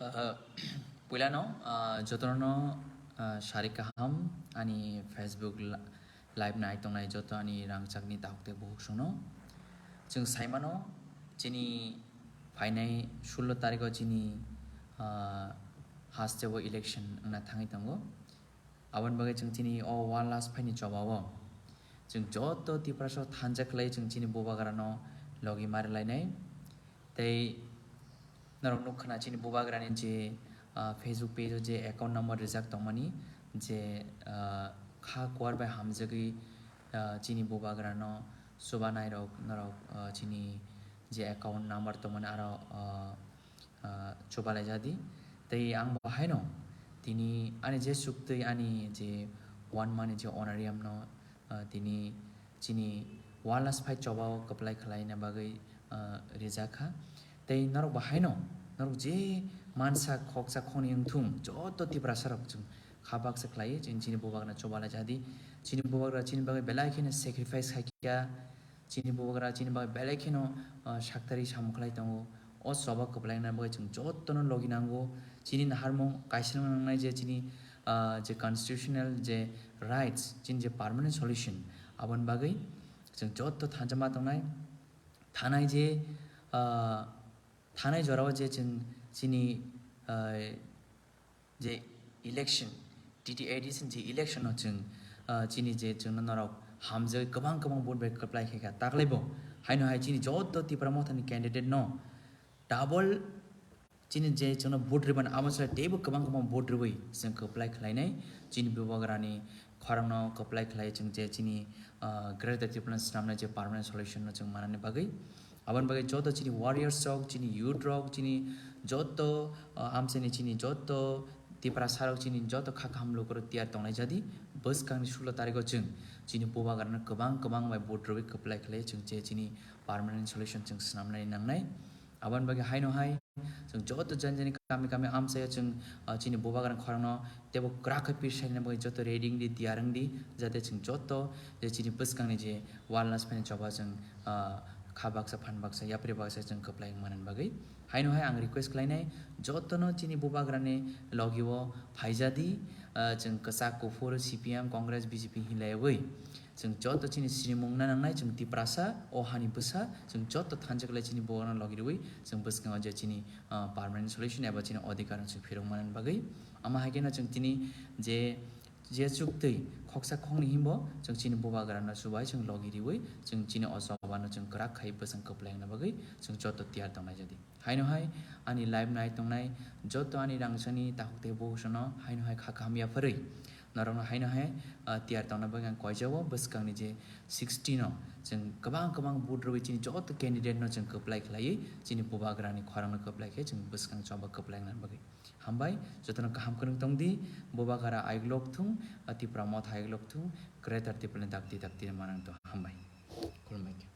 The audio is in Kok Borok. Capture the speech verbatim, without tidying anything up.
Ah, puilano, ah, jotono, ah, sari kaham ani Facebook li-, live nai tongnai joto ani rangchakni tahuk tei buhuk songno. Chwng saimano chini phainai sullo tarikho chini, ah, hasteo election wngna thangwi tongo. Aboni bagwi chwng chini o one last phaini chobao chwng joto Tiprasa thansa khlai chwng chini bubagrano logi mari lainai. Tei norok nukha na chini bubagrani je, ah, Facebook page o je account number rijak tongmani je, ah, kha kuar bai hamjagwi, ah, chini bubagrano chubanai rok norok, ah, chini je account number tongmani aro, ah, ah, chubalai jadi. Tei ang bo haino tini ani je chuktwi ani je one mani je honorarium no, ah, tini chini one last phai chobao kwplai khlaina bagwi, ah, rijak kha. Tei norok bo haino norok je mansa khoksa khoni wngthung joto Tiprasa rok chwng kha baksa khlaiwi chwng chini bubagrano chubalai jadi. Chini bubagra chini bagwi belai kheno sacrifice khaikha. Chini bubagra chini bagwi belai kheno, ah, saktari samung khlai tongo. O choba kwplaina bagwi chwng jotono logi nango. Chini naharmung kaisa nangnai je chini, ah, je constitutional je rights, chini je permanent solution, aboni bagwi chwng joto thansa ma tongnai. Thanai je, ah, thanai jorao je chwng chini, ah, je election, T T A D C ni je election no chwng, ah, chini je chwngno norok hamjagwi kwbang kwbang vote bai kwplai khaikha. Taklaibo haino hai chini joto Tipra Mothani candidate no double chini je chwngno vote rwmani abo se teibo kwbang kwbang vote rwui chwng kwplai khlainai. Chini bubagrani khorangno kwplai khlai chwng je chini, ah, Greater Tipraland swnamnai je permanent solution no chwng manani bagwi. Aboni bagwi joto chini warriors rok, chini youth rok, chini joto, ah, amchaini chini joto Tiprasa rok chini joto kha kaham lukurok tiyar tongnai jadi. Bwskangni sullo tarikho chwng chini bubagrano kwbang kwbang bai vote rwui kwplai khlai chwng je chini permanent solution chwng swnamnai nangnai. Aboni bagwi haino hai chwng joto jani jani kami kami amchaio chwng, ah, chini bubagrani khorangno teibo kwrak khe pir saina bagwi joto ready wngdi, tiyar wngdi, jate chwng joto je chini bwskangni je one last phaini choba chwng, ah, kha baksa phan baksa yapri baksa chwng kwplai wngmani bagwi. Haino hai ang request khlainai jotono chini bubagrani logio phaijadi, ah, chwng kwchak kuphur C P M, Congress, B J P hinlaiwi. Chwng joto chini sinimung na nangnai, chwng Tiprasa, o hani bwsa, chwng joto thansa khlai chini bubagrano logi rwui, chwng bwskango je chini, ah, permanent solution eba chini odhikar no chwng phirok manani bagwi. Ama hai kheno chwng tini je, je chuktwi khoksa khokni himbo, chwng chini bubagrano chubai chwng logi rwui, chwng chini o choba no chwng kwrak khai bwsang kwplai wngna bagwi, chwng joto tiyar tongnai jadi. Haino hai ani live nai tongnai joto ani rangchakni takhuk tei buhuk songno haino hai kha kaham yapharwi norokno haino hai, ah, tiyar tongna bagwi ang koijao. Bwskangni je sixteen o chwng kwbang kwbang vote rwui chini joto candidate no chwng kwplai khlaiwi chini bubagrani khorangno kwplai khe chwng bwskang choba kwplai wngna bagwi. Hambai, jotono kaham kwrwng tongdi, bubagra ayuk lok thung, ah, Tipra Motha ayuk lok thung, Greater Tipraland dakti dakti manang to. Hambai. Khulumbai khe.